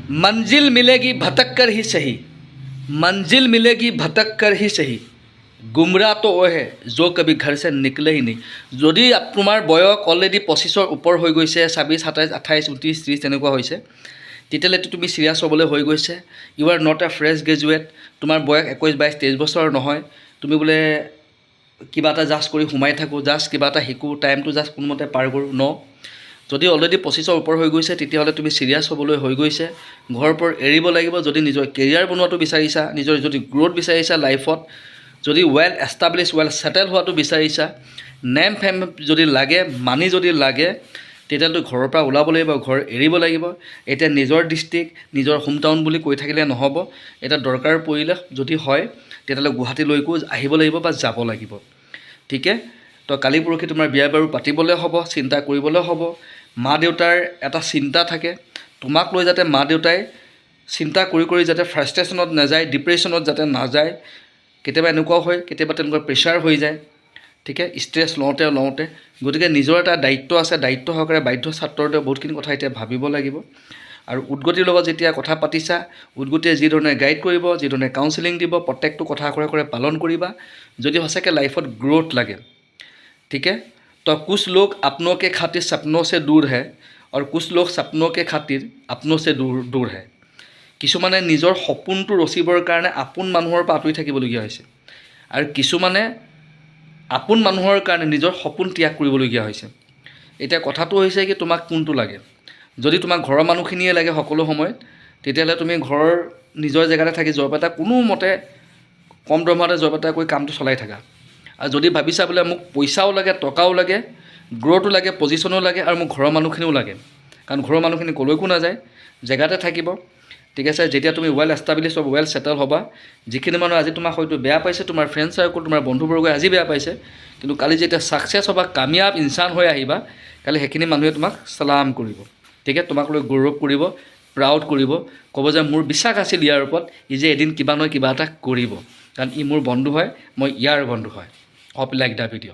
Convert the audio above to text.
मंजिल मिलेगी भटक कर ही सही, मंजिल मिलेगी भटक कर ही सही, गुमराह तो वो है जो कभी घर से निकले ही नहीं। যদি তোমাৰ বয়স অলৰেডি 25ৰ ওপৰ হৈ গৈছে, 26, 27, 28, 29, 30 তেনেকুৱা হৈছে, তেতিয়াহ'লেতো তুমি চিৰিয়াছ হ'বলৈ হৈ গৈছে। You are not a fresh graduate. তোমাৰ বয়স 21, 22, 23 বছৰ নহয়। তুমি বোলে কিবা এটা জাষ্ট কৰি সোমাই থাকোঁ, জাষ্ট কিবা এটা শিকোঁ, টাইমটো জাষ্ট কোনোমতে পাৰ কৰোঁ ন। যদি অলৰেডি 25ৰ ওপৰ হৈ গৈছে, তেতিয়াহ'লে তুমি চিৰিয়াছ হ'বলৈ হৈ গৈছে। ঘৰৰ পৰা এৰিব লাগিব। যদি নিজৰ কেৰিয়াৰ বনোৱাটো বিচাৰিছা, নিজৰ যদি গ্ৰ'থ বিচাৰিছা, লাইফত যদি ৱেল এষ্টাব্লিছ, ৱেল ছেটেল হোৱাটো বিচাৰিছা, নেম ফেম যদি লাগে, মানি যদি লাগে, তেতিয়াহ'লে ঘৰৰ পৰা ওলাব লাগিব, ঘৰ এৰিব লাগিব। এতিয়া নিজৰ ডিষ্ট্ৰিক্ট, নিজৰ হোম টাউন বুলি কৈ থাকিলে নহ'ব। এতিয়া দৰকাৰ পৰিলে যদি হয়, তেতিয়াহ'লে গুৱাহাটীলৈকো আহিব লাগিব বা যাব লাগিব। ঠিকে তো কালি পৰহি তোমাৰ বিয়া বাৰু পাতিবলৈ হ'ব, চিন্তা কৰিবলৈ হ'ব। মা দেউতাৰ এটা চিন্তা থাকে তোমাক লৈ, যাতে মা দেউতাই চিন্তা কৰি কৰি যাতে ফ্ৰাষ্ট্ৰেশ্যনত নাযায়, ডিপ্ৰেশ্যনত যাতে নাযায়। কেতিয়াবা এনেকুৱাও হয়, কেতিয়াবা তেনেকুৱা প্ৰেছাৰ হৈ যায়, ঠিকে, ষ্ট্ৰেছ লওঁতে লওঁতে। গতিকে নিজৰ এটা দায়িত্ব আছে। দায়িত্ব সহকাৰে বাধ্য ছাত্ৰৰ দৰে বহুতখিনি কথা এতিয়া ভাবিব লাগিব। আৰু উদ্গতিৰ লগত যেতিয়া কথা পাতিছা, উদ্গতিয়ে যিধৰণে গাইড কৰিব, যিধৰণে কাউন্সিলিং দিব, প্ৰত্যেকটো কথা আখৰে আখৰে পালন কৰিবা, যদি সঁচাকৈ লাইফত গ্ৰ'থ লাগে। ठीक है, तो कुछ लोग अपनों के खातिर सपनों से दूर है और कुछ लोग सपनों के खातिर अपनों से दूर दूर है। কিছুমানে নিজৰ সপোনটো ৰচিবৰ কাৰণে আপোন মানুহৰ পৰা আঁতৰি থাকিবলগীয়া হৈছে আৰু কিছুমানে আপোন মানুহৰ কাৰণে নিজৰ সপোন ত্যাগ কৰিবলগীয়া হৈছে। এতিয়া কথাটো হৈছে কি, তোমাক কোনটো লাগে? যদি তোমাক ঘৰৰ মানুহখিনিয়ে লাগে সকলো সময়ত, তেতিয়াহ'লে তুমি ঘৰৰ নিজৰ জেগাতে থাকি জব এটা কোনোমতে কম দৰমহাতে জব এটা কৰি কামটো চলাই থাকা। আৰু যদি ভাবিছা বোলে মোক পইচাও লাগে, টকাও লাগে, গ্ৰ'থো লাগে, পজিশ্যনো লাগে আৰু মোক ঘৰৰ মানুহখিনিও লাগে, কাৰণ ঘৰৰ মানুহখিনি ক'লৈকো নাযায়, জেগাতে থাকিব। ঠিক আছে, যেতিয়া তুমি ৱেল এষ্টাব্লিছ হ'ব, ৱেল ছেটেল হ'বা, যিখিনি মানুহ আজি তোমাক হয়তো বেয়া পাইছে, তোমাৰ ফ্ৰেণ্ড চাৰ্কল, তোমাৰ বন্ধুবৰ্গই আজি বেয়া পাইছে, কিন্তু কালি যেতিয়া ছাকচেছ হ'বা, কামিয়াব ইনচান হৈ আহিবা, কালি সেইখিনি মানুহে তোমাক চালাম কৰিব। ঠিক আছে, তোমাক লৈ গৌৰৱ কৰিব, প্ৰাউড কৰিব, ক'ব যে মোৰ বিশ্বাস আছিল ইয়াৰ ওপৰত, ই যে এদিন কিবা নহয় কিবা এটা কৰিব, কাৰণ ই মোৰ বন্ধু হয়, মই ইয়াৰ বন্ধু হয়। Hope like the video.